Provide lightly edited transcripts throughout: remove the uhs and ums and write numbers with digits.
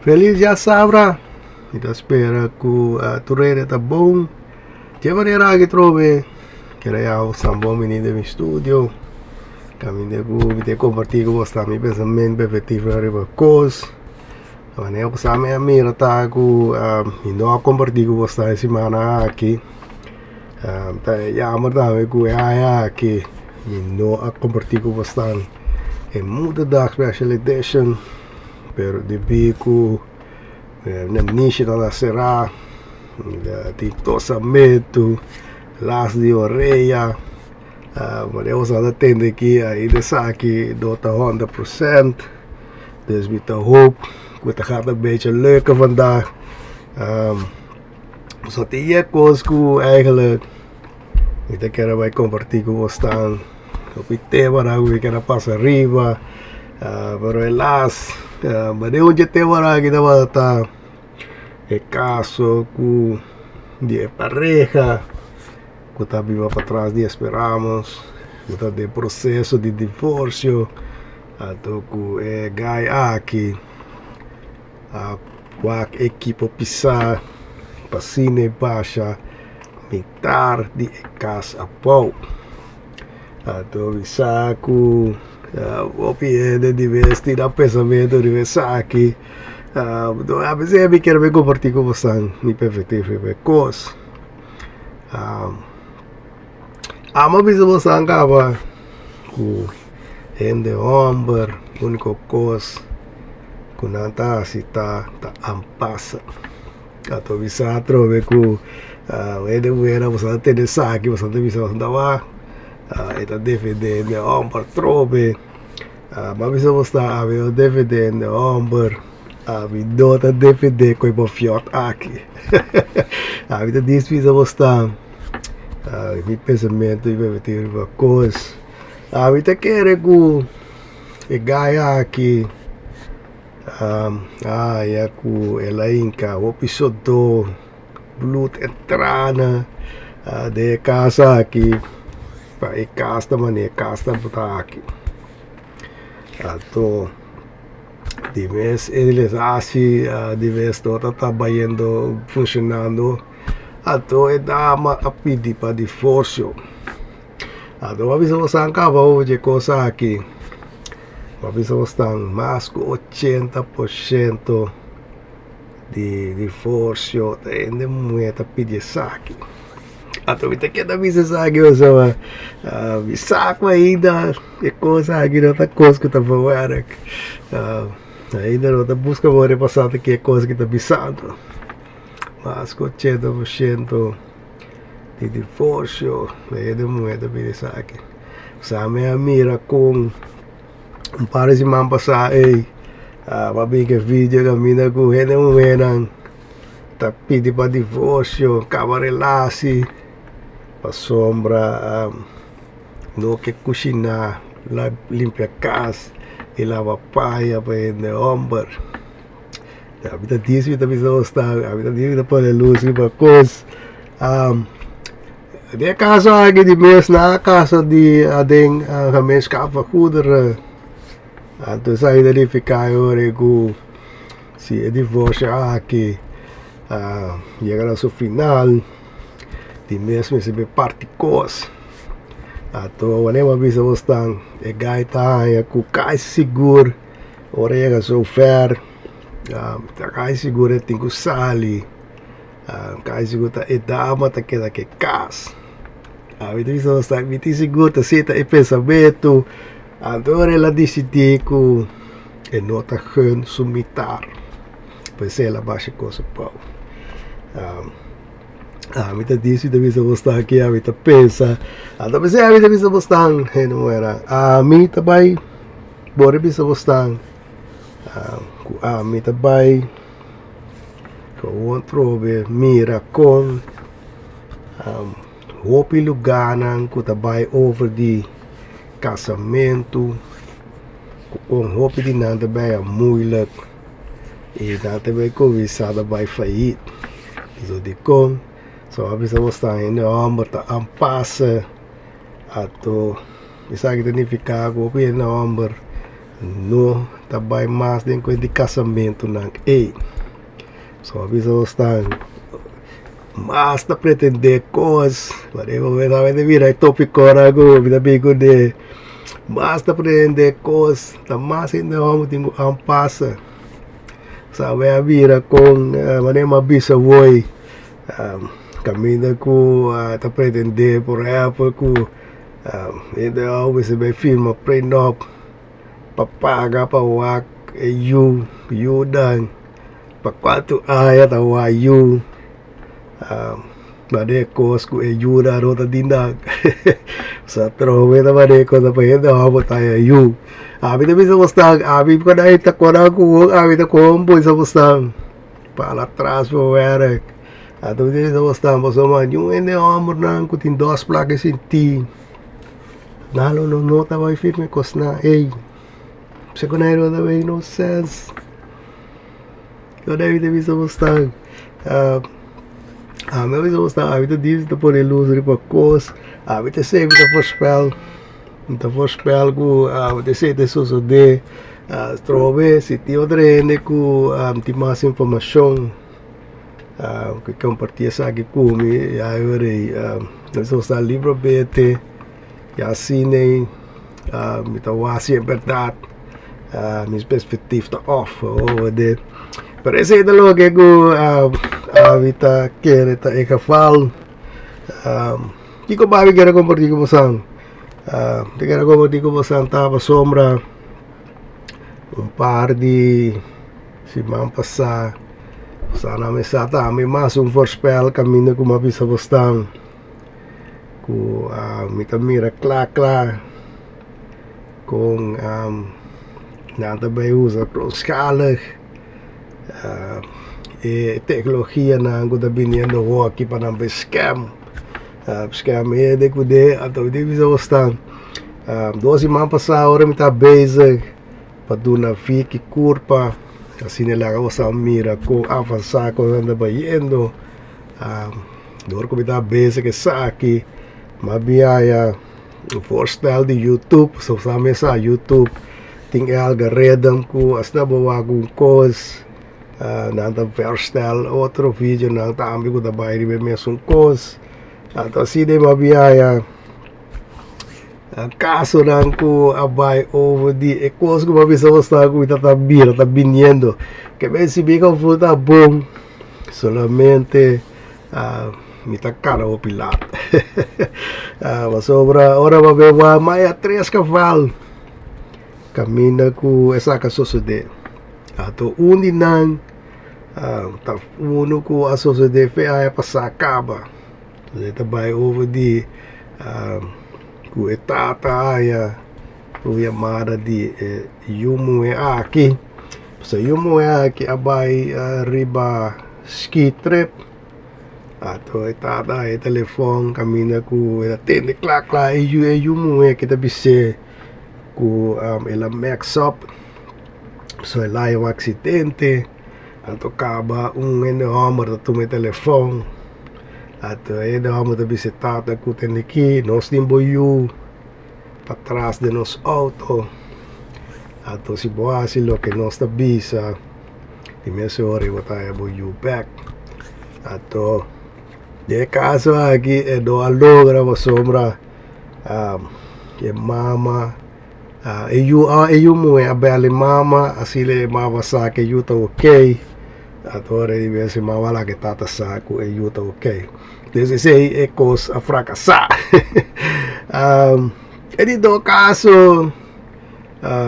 Feliz djasabra! Mi ta spera ku tur hende ta bon. Dje manera aki trobe kere yaw san bon bini den mi studio. Kaminda ku mi ta kompartí ku bos ta mi pensamentu perspektiva riba kos. Manera ku sa mi a mira ta ku mi no a kompartí ku bos ta e simana aki. Ta jammer tambe ku e aña aki mi no a kompartí ku bos tan e Moederdag Special Edition. Pero debí ku nemishi tabata será, tin tosamentu, las di orea, manera bo sa ta tende aki ainda esaki no ta 100%, dus mi ta hoop ku ta gaat een beetje lukken vandaag. So tin e kos ku eigenlijk mi ta kere bai kompartí ku bosnan. Hopi temanan ku mi kere pasa riba, pero helaas manera un dje temanan aki tabata ta e kaso ku di e pareha ku ta biba patras di Esperamos, ku ta den proseso di divorsio, anto ku e guy aki a wak ekipo pisá pa asina e basha mitar di e kas abou. Anto mi sa ku hopi hende di bes tin nan pensamentu riba esaki. Abes mi kier kompartí ku boso mi perspektiva riba e kos. Amo bisa boso kaba ku hende hòmber úniko kos ku nan ta hasi ta ta ampasa. Anto mi sa atrobe ku hende muhé boso ta tene esaki boso ta bisa boso ta wak e ta defendé hende hòmber atrobe. Mi a bisa boso ami no defendé hende hòmber, ami no ta defendé ku e bofiòt aki. Ami ta dis bisa boso mi pensamentu i mi riba kos. Ami ta kere ku e guy aki ya ku el a hinka hopi sodó, blut en trana den e kas aki pa e kas ta manera e kas tabata aki. Anto di mes e les hasi di mes no ta bayendo funshonando anto e dama a pidi pa divorsio. Anto bo a bisa bo san kaba over dje kos aki, bo a bisa bo stan mas ku 80% di divorsio ta hende muhé ta pidi esaki. Anto mi ta keda bisa esaki pasobra mi sa ku ainda e kos aki no ta kos ku ta bewerk. Ainda no ta buska bo repasá ta ke kos ki ta bisando. Mas ku 80%. Di divorsio e hende muhé ta bini esaki. Sa mi a mira kon un par di siman pasá ei a bin ku e video kaminda ku hende muhénan ta pidi pa divorsio, kaba relasi pasobra no ke kushiná, limpia kas i laba paña pa hende hòmber. Ami ta disi mi ta bisa bo sta ami ta disi mi ta pone lus riba kos den e kaso aki di mes nan a kasa di aden gemeenschap van goederen anto esaki ta nifiká e ora ku si e divorsio aki yega na su final di mes mester bin parti kos anto wanneer bo a bisa bo stan e gai ta haña ku kai sigur. Ora yega so ver, ta kai sigur e tin ku sali, kai sigur ta e dama ta keda ku e kas. Mi ta bisa bo mi tin sigur ta si ta e pensamentu. Anto ora el a disidí ku e no ta gun su mitar, pues el a basha e kos abou. Ami ta disi, mi ta bisa bo stan aki, ami ta pensa, anto p'esei ami ta bisa bo stan, hende muhera, ami ta bai. Bo a bisa bosnan ku ami ta bai awor trobe mira kon hopi lugánan ku ta bai over di kasamentu ku kon hopi di nan ta bai a muilik i nan ta bai kuminsá ta bai fayit. So dikon? So a bisa bosnan hende hòmber ta aanpassen ato. Esaki ta nifiká ku hopi hende hòmber no ta bai mas den kos di kasamentunan ei. So a bisa nos ta mas ta pretendé kos, manera bo ta mira e topikonan ku mi ta bin kuné, mas ta pretendé kos, ta mas hende hòmber tin ku aanpasa. Sa bo a mira kon manera mi a bisa woi kaminda ku ta pretendé por ehèmpel ku hende hòmber mester bai firma prenup pa paga pa wak e yu, yunan. Pa kuantu aña ta wak yu manera kos ku e yunan no ta di nan sa trobe ta manera kos pa hende hòmber ta haña yu ami ta bisa bosnan ami ku nan ta kora ku bo ami ta kon bisa bosnan para atras bo wèrk anto mi ta bisa bosnan pasobra niun hende hòmbernan ku tin dos plaka e sinti nan lo no ta bai firma e kosnan ey p'esei ku nan no ta make no sense. Yo debe ta bisa bosnan ami a bisa bosnan ami ta dibi ta pone lus riba kos ami ta esei mi ta voorspel mi ta voorspel ku esei ta sosode trobe si tin otro hende ku tin mas informashon ku komparti esaki ku mi ya e ora ei nos ta libro bete. I asina ei mi ta wak si e bèrdat mi perspektif ta òf over de pero esei ta loke ku ami ta kere ta e geval. Kiko mas mi kere kompartí ku boso? Mi kere kompartí ku boso ta pasobra un par di siman pasá boso a mesa tambe mas un voorspel kaminda ku mi a bisa boso. Ku mi ta mira kla kla kon nan ta bai usa grootschalig e teknologianan ku ta biniendo awor aki pa nan bai scam scam hende kuné anto mi tin bisa bosnan dos siman pasa ora mi ta bezig pa duna Vicky kurpa asina e laga boso a mira kon avansa kosnan ta bayendo. Dor ku mi ta bezig esaki mi a biaha un voorstel di youtube so sa mes sa youtube tin e algorithm ku asina bo wak un kos nan ta voorstel otro videonan tambe ku ta bai riba e mesun kos anto asina mi a biaha kasonan ku a bai over di e kos ku mi a bisa bo sa ku mi ta bira ta biniendo ke men si mi konful ta bon. Solamente mi ta kana hopi lat. Pasobra ora bo a wak maya tres kaval kaminda ku esaki a sosode. Anto un di nan ta unu ku a sosode fe aña pasa kaba. E ta bai over di ku e tata haña un yamada di e yu muhé aki. Pasobra yu muhé aki a bai riba ski trip anto e tata haña e telefòn kaminda ku el a tende kla kla e yu e yu muhé ki ta bis'é ku el a mess up so el a haña un aksidente anto kaba un hende hòmber ta tuma e telefòn anto e hende hòmber ta bisa e tata ku tende aki nos tin bo yu. Patras den nos auto anto si bo hasi loke nos ta bisa di mes ora bo ta haña bo yu bek anto den e kaso aki e no a logra pasobra e mama e yu e yu muhé a bel e mama asina e mama sa ku e yu ta okey anto ora di mes e mama laga e tata sa ku e yu ta okey. Desde esei e kos a frakasá. E di dos kaso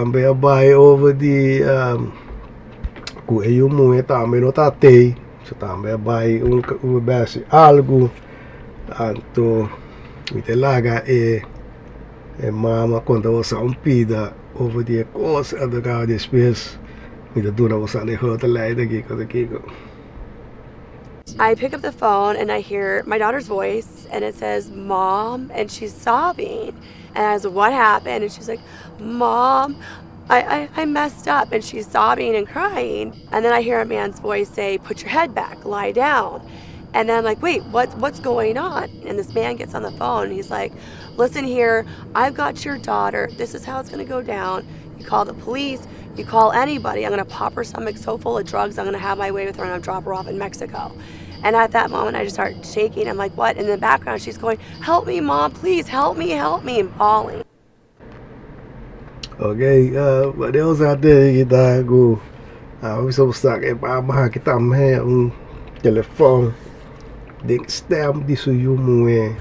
mi a bai over di ku e yu muhé tambe no ta tei, so tambe a bai un bes algu, anto mi ta laga e mama konta boso un pida over di e kos, anto despues mi ta duna boso e grote lei aki kiko ta kiko. I pick up the phone and I hear my daughter's voice and it says, Mom, and she's sobbing. And I said, What happened? And she's like, Mom, I, I, I messed up. And she's sobbing and crying. And then I hear a man's voice say, Put your head back, lie down. And then I'm like, wait, what, what's going on? And this man gets on the phone and he's like, listen here, I've got your daughter. This is how it's going to go down. You call the police. You call anybody, I'm gonna pop her stomach so full of drugs, I'm gonna have my way with her and I'll drop her off in Mexico. And at that moment, I just start shaking. I'm like, what? In the background, she's going, help me, mom, please help me, help me, and bawling. Ok, wanneer sa te kita ku bisa sa e mama kita me un telefòn den stem di su yu muhé.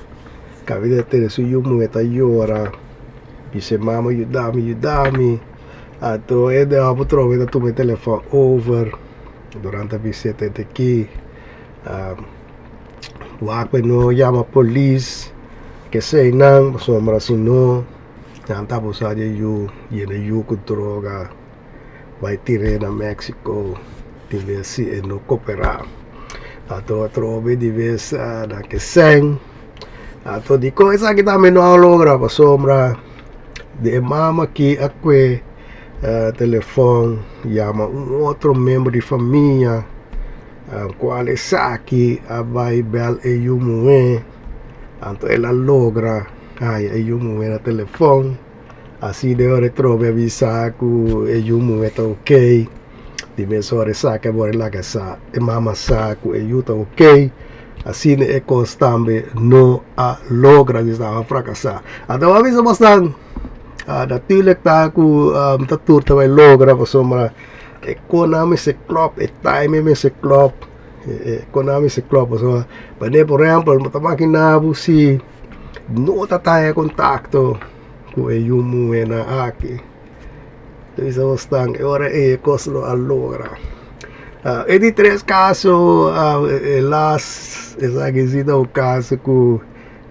Kabida tene su yu muhé ta yora. Bisa mama yuda mi, yuda mi. Anto e de hòmber trobe ta tuma e telefòn over durante bisita e ki. Wak pa no yama polis kesei nan pasobra si no nan ta abusa di e yu yena e yu ku droga bai tir'é na Mexico di bes si e no koperá. Anto atrobe di bes nan ke sèn anto dikon esaki tambe no a logra pasobra di e mama aki a kue telefòn yama un otro miembro di famia. Cual esaki a bay bel e yu muhe, anto el a logra haya e yu muhe na telefon, asina e ora e trobe a bisa cu e yu muhe ta ok, di mes ora esaki a bora laga sa e mama sa cu e yu ta ok, asina e cos tambe no a logra, di staba fracasa. Anto a bisa bosnan, natuurlijk ta cu ta tur ta bay logra pasobra. E kona mester klòp, e time mester klòp, e kona mester klòp pasobra manera por ehèmpel bo ta makina bo si no ta taña kontakto ku e yu muhénan aki ta bisa bo stan e ora ei e kos lo a logra. E di tres kaso e las esaki si ta un kaso ku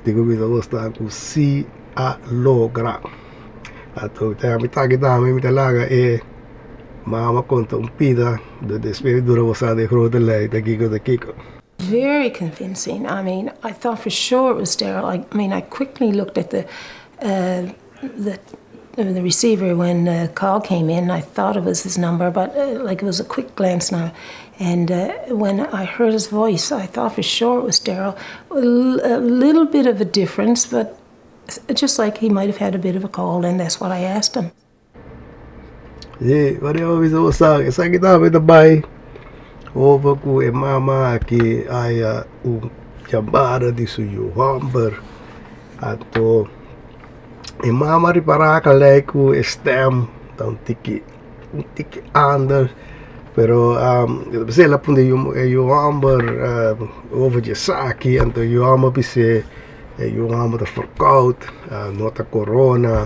tin ku bisa bo stan ku si a logra. Anto mi ta aki tambe mi ta laga e mama konta un pida de despues dura bo sa den grote lei ta kiko ta kiko. Very convincing. I mean, I thought for sure it was Daryl. I mean, I quickly looked at the uh, the the receiver when the call came in. I thought it was his number, but uh, like it was a quick glance now. And uh, when I heard his voice, I thought for sure it was Daryl. A little bit of a difference, but just like he might have had a bit of a cold, and that's what I asked him. Sí, wanneer bo bisa bo sa, esaki tambe ta bai over ku e mama aki haya un yamada di su yu hòmber. Anto e mama ripará kalei ku e stèm ta un tiki un tiki ander, pero p'esei el a puntra e yu hòmber over di esaki, anto e yu hòmber a bis'é e yu hòmber ta verkoud, no ta corona.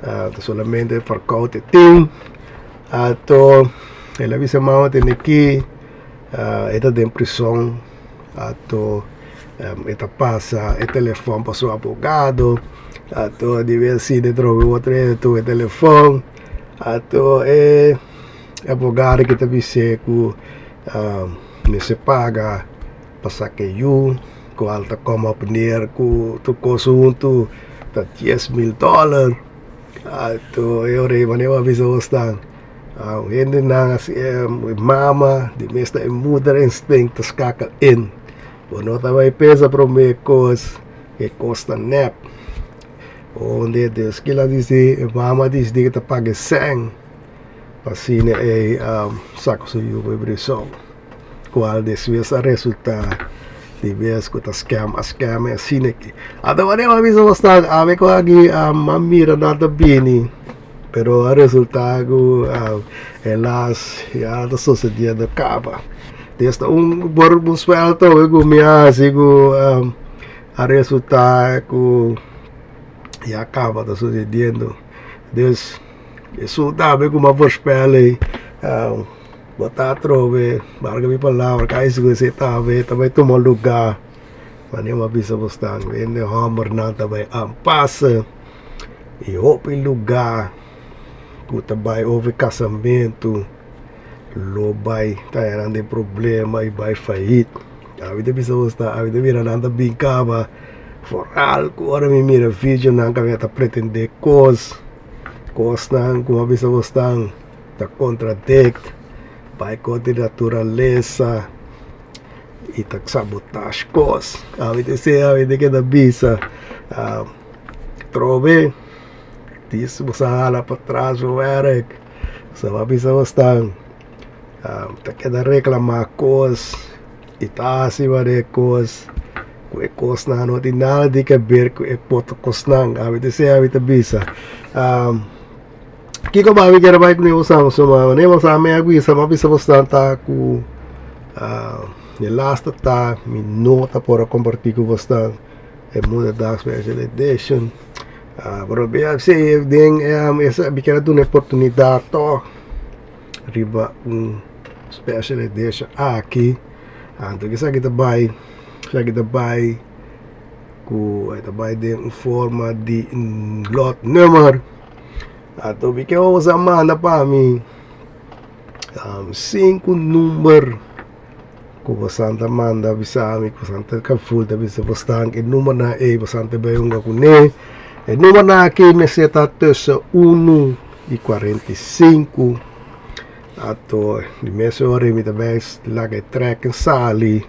Ta solamente verkoud e tin. Anto el a bisa mama tene ki e ta den prison. Anto e ta pasa e telefon pa su abogado. Anto di bes si den trobe otro hende tuma e telefon. Anto e abogado ki ta bis'é ku mester paga pa saka e yu. Cual ta come op neer cu tur cos hunto ta 10,000 dollar. Anto e ora ei manera bo a bisa bo stan hendenan asi mama di mes ta e moeder instinct ta skakel in. Bo no ta bay pensa prome cos e cos ta nep. Onde Dios kila disi e mama disidi cu ta paga e cen pa asina e saca su yu for prison. Cual despues a resulta di bes cu ta scam a scam e asina aki. Anto wanneer mi a bisa bo stan ami cu aki a mira nan ta bini pero a resulta cu helaas ya ta sucediendo caba. Des ta un por un suelto cu mi a haci cu a resulta cu ya caba ta sucediendo. Des esun tambe cu mi a voorspel ey. Bo ta atrobe, barga mi palabra, kai si ku esei tambe ta bai tuma lugá. Manera mi a bisa bo stan, hende hòmbernan ta bai aanpassen i hopi lugá ku ta bai over kasamentu lo bai ta haña nan den problema i bai fayit. Ami ta bisa bo stan, ami ta mira nan ta bin kaba foral ku ora mi mira videonan kaminda ta pretendé kos, kosnan ku mi a bisa bo stan. Ta contradict bai contra di naturalesa y ta sabotage cos. Ami ta esey ami ta keda bisa trobe dis bo sa hala patras bo werk. So a bisa bosnan ta keda reclama cos y ta haci ware cos cu e cosnan no tin nada di ke ber cu e otro cosnan. Abi ta esey abi ta bisa. Kiko bo abi kere bai cu bosnan? So manera bosnan mi a bisa mi a bisa bosnan ta cu e laatste ta mi no ta por a comparti cu bosnan e Moederdag Special Edition. Pero si den esa mi kier a duna e oportunidad toch riba un special edition aki. Anto esaki ta bai esaki ta bai ku e ta bai den un forma di lot nummer. Anto mi kier boso a manda pa mi sinku number. Ku bosan ta manda bisa mi, ku bosan ta kaful ta bisa bosnan e numbernan ei bosan ta bai hunga kuné. E numbernan aki mester ta tussen unu i 45. Anto di mes ora mi ta bai laga e trèken sali.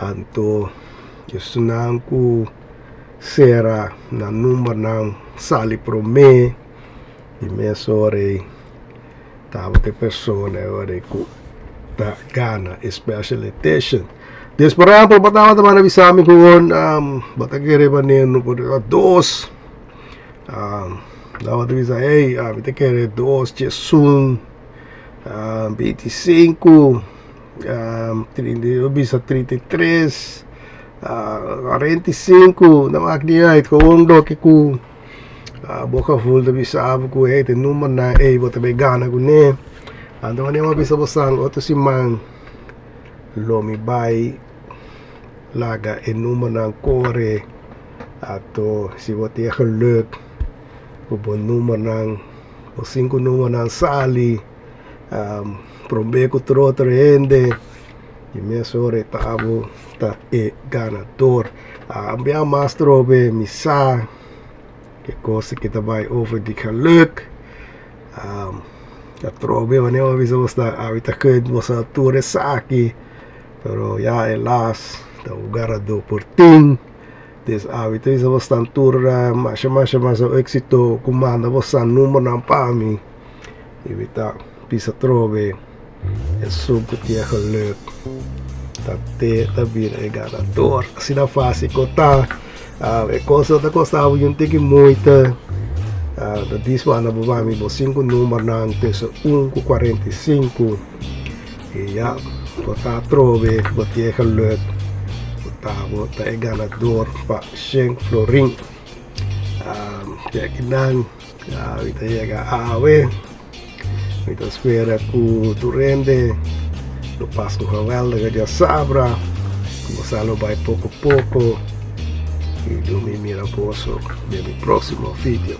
Anto esunnan ku sera nan numbernan sali promé di mes ora ei. Tabata e persona e ora ku ta gana e special edition. Des por ehempel, bo tabata manda bisa mi ku bo ta kere manera no por dos. Tabata bisa hey, mi ta kere dos, diesun, 25, bisa 33, 45, no maak niet uit, gewoon loke ku. Bo gevoel ta bisa bo ku hey ta e numbernan ey bo ta bay gana kuné. Anto wanneer bo bisa bo san otro siman lo mi bay laga e numbernan kore. Anto si bo tin e geluk ku bo numbernan bo sinku numbernan sali prome ku tur otro hende di mes ora e ta abo ta e ganador. Bia mas trobe mi sa e kos aki ta bai over di geluk. Atrobe wanneer bo bisa bo sta awe ta kut bo sa tur esaki pero ya helaas ta un ganador por tin. Des awe ta bisa bo sta tur masha masha masha exito ku manda bo sa numbernan pa mi y mi ta bisa trobe esun ku tin e geluk ta te ta bira e ganador. Asina fácil ku ta. E kos no ta kosta bo un tiki moita. Ta dis bo anda bo bami bo sinku numbernan tussen un ku 45 i ya bo ta atrobe bo tin e geluk ku ta bo ta e ganador pa shen florin. Te akinan mi ta yega awe. Mi ta spera ku tur hende lo pasa un geweldige diasabra, ku boso lo bai poko poko i lo mi mira boso den mi próksimo video.